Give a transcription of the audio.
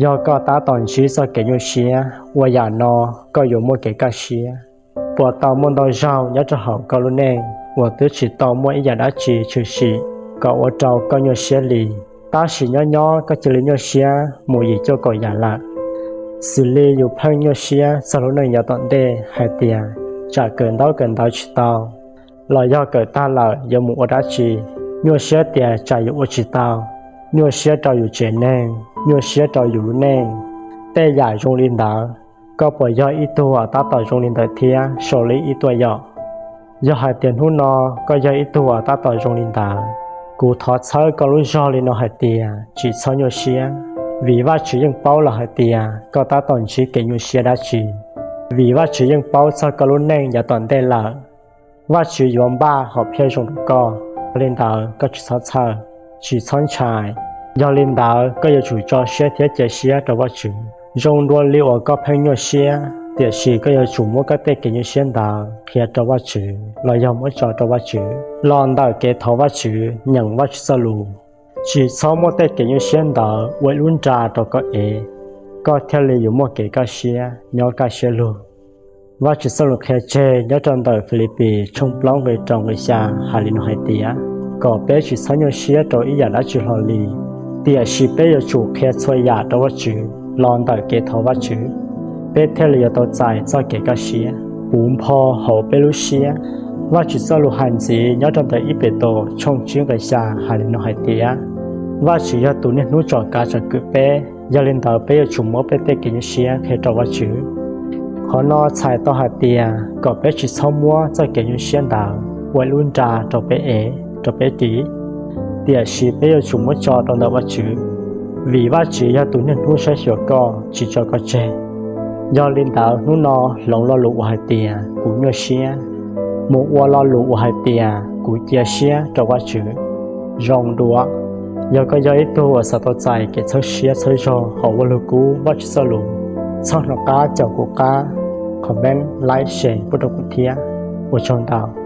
Yog koj tab tom ntsib txoj kev nyuaj siab, ua yam no koj yuav muaj kev kaj siab. Puas tau muaj ntau zaug nyob rau hauv koj lub neej uas twb tsis tau muaj ib yam dab tsi tshwm sim kom ua rau koj nyuaj siab li, tab sis nyob nyob koj cia li nyuaj siab mus yim cuaj kaum yam lawm? Xws li yus pheej nyuaj siab txog lub neej yav tom ntej hais tias tsam kawm ntaub kawm ntawv tsis tau, los yog kawm tag lawm yuav mus ua dab tsi, nyuaj siab tias tsam yus ua tsis tau, nyuaj siab rau yus tsev neeg, nyuaj siab rau yus lub neej, tej yam zoo li ntawd. Koj puas yog ib tug uas tab tom zoo li ntawd thiab sau li ib tuaj yom? Yog hais tias hnub no koj yog ib tug uas tab tom zoo li ntawd, kuv thov txhawb koj lub zog li no hais tias tsis txhob nyuaj siab, vim Vajtswv yeej paub lawm hais tias koj tab tom ntsib kev nyuaj siab dab tsi, vim Vajtswv yeej paub txog koj lub neej yav tom ntej lawm. Vajtswv yuav npaj hom phiaj zoo rau koj, yog li ntawd koj tsis txhob txhawj, tsis txhob ntshai. Yog li ntawd koj yuav tsum tso siab thiab cia siab rau Vajtswv. Zoo dua li uas koj pheej nyuaj siab, tiam sis koj yuav tsum muab koj tej kev nyuaj siab ntawd qhia rau Vajtswv los yog muab tso rau Vajtswv los ntawm kev thov Vajtswv, nyeem Vajtswv txoj lus. Tsis txhob muab tej kev nyuaj siab ntawd ua ib lub nra rau koj ev, koj thiaj li yuav muaj kev kaj siab nyob kaj siab lug. Vajtswv txoj lus qhia tseg nyob rau ntawm Filipis tshooj plaub nqe rau nqe xya hais li no hais tias, kom peb tsis txhob nyuaj siab rau ib yam dab tsi hlo li, tiam sis peb yuav tsum qhia txhua yam rau Vajtswv los ntawm kev thov Vajtswv, peb thiaj li yuav tau txais txoj kev kaj siab puv npo hauv peb lub siab. Vajtswv txoj lus hais ntxiv nyob rau ntawm ib Petus tshooj tsib nqe xya hais li no hais tias, Vajtswv yog tus niaj hnub tsom kav tsom kwm peb, yog li ntawd peb yuav tsum muab peb tej kev nyuaj siab qhia rau Vajtswv. Qhov no txhais tau hais tias kom peb tsis txhob muab txoj kev nyuaj siab ntawd ua ib lub nra rau peb ev, rau peb ris, tiam sis peb yuav tsum muab tso rau ntawm Vajtswv, vim Vajtswv yog tus niaj hnub saib xyuas koj tsis tso koj tseg. Yog li ntawd hnub no hloov lo lus uas hais tias kuv nyuaj siab mus ua lo lus uas hais tias kuv cia siab rau Vajtswv. Zoo dua, yog koj yog ib tug uas xav tau txais kev txhawb siab txhawb zog hauv ua lug kub Vajtswv txoj lus, txhob hnov qab caum kuv qab comment, like, share pub rau kuv thiab. Ua tsaug ntau.